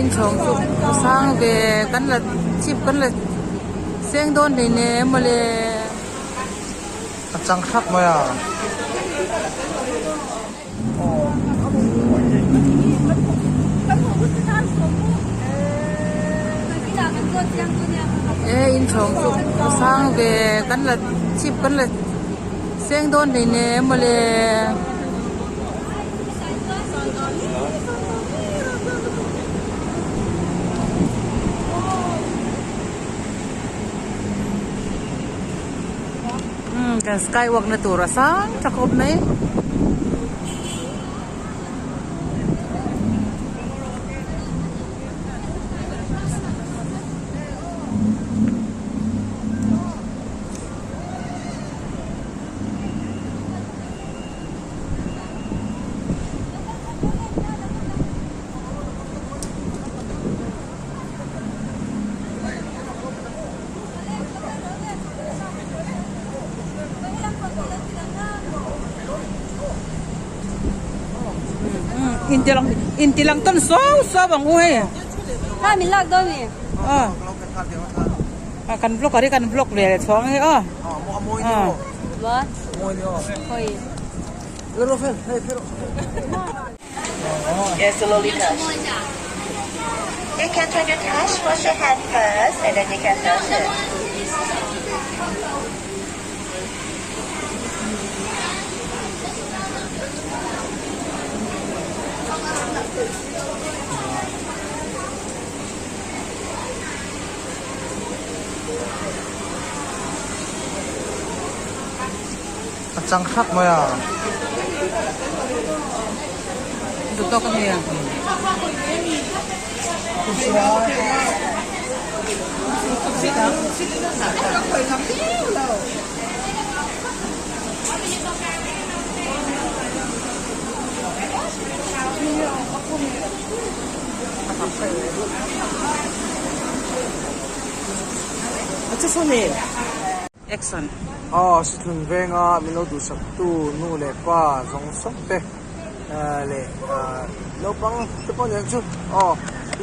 Inchhawng chu a sang ve kan la chhip kan la seng dawn hleinem mawle. A chang hrap mai a. E inchhawng chu a sang ve kan la chhip kan la seng dawn hleinem mawle. Umm kan sky walk na tur a sang tha khawp mai. Inti lang tawn suau suau ang u hei. Kan vlog a ri kan vlog ve leh chhuang hei aw. You can try to touch, wash your hand first, and then you can touch it. A chang hrap mai a. Duh tawk a nia. Action. Aw Sithlun venga min lo duhsaktu nu leh pa zawng zawng te leh naupang te pawh nen chu aw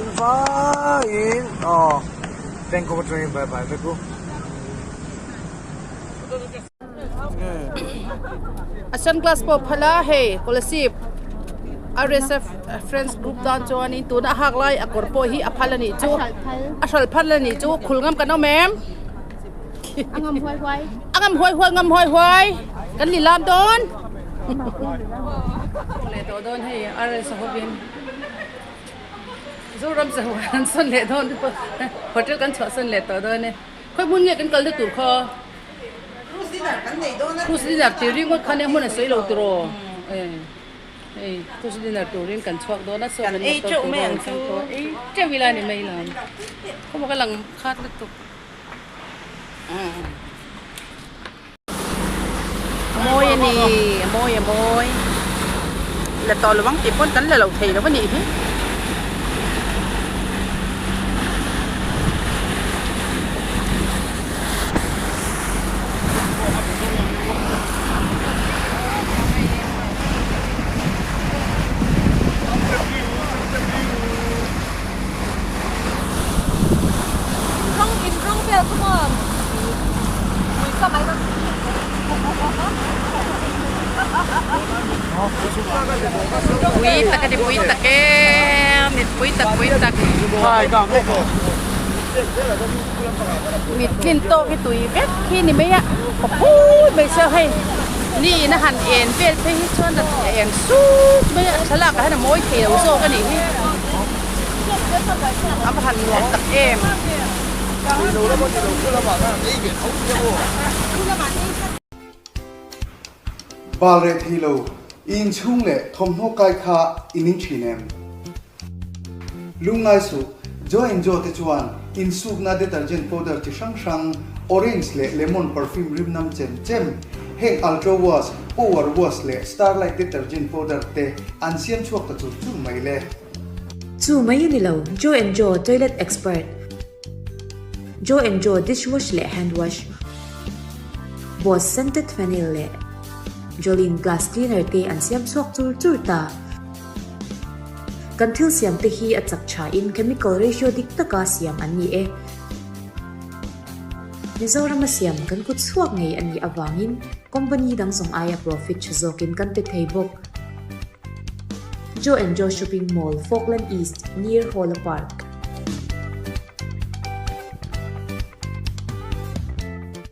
in vaiin aw Bangkok atangin bye bye vek u. A sunglass pawh phal a hei Kolasib RSF friends group tan chuanin tuna a hak lai a kawr pawh hi a phal a nih chu a hral phal a nih chu khul ngam kan awm em a ngam huai huai a ngam huai huai ngam huai huai kan ni lam dawn leh tawh dawn hei RS a hovin Zoram sahuan an sawn leh dawn hotel kan chhuahsan leh tawh dawn e khawi hmun nge kan kalna tur khaw. Cruise dinner kan nei dawn a. Cruise dinner tih ringawt khan hmun a sawi lo tiraw hei cruise dinner turin kan chhuak dawn a saw kan ei teuh mai ang chu ei teuh ila ni mai lam khawmawk a lang khat lutuk a mawi a ni a mawi a mawi la tawh lo ang tih pawn kan la lo thei lo a nih hi. Pui tak a ni pui tak e mit pui tak pui tak mit tlin tawk hi tui vek hi ni mai a a pui mai sia hei ni in a han en vel phei hi chuan a eng suk mai a thlalak ah hian a mawi thei lo zawk a nih hi a va han nuam tak em. Bal reh thei lo, i inchhung leh thawmhnaw kai kha i ning thin em? Lungngai suh, Jo and Jo te chuan insukna detergent powder chi hrang hrang, orange leh lemon perfume rim nam chem chem, heng Ultra Wash, Power Wash leh Starlight detergent powder te an siam chhuak ta chur chur mai le. Chu mai a ni lo, Jo and Jo toilet expert, Jo and Jo dishwash leh hand wash, Boss scented phenyl leh Jolene glass cleaner te an siam chhuak chur chur ta. Kan thil siam te hi a chak tha in chemical ratio dik taka siam an ni e. Mizorama siam kan kut chhuak ngei a nih avangin company dang zawng aia profit tha zawkin kan pe thei bawk. Joe and Joe Shopping Mall, Falkland East, near Hawla Park.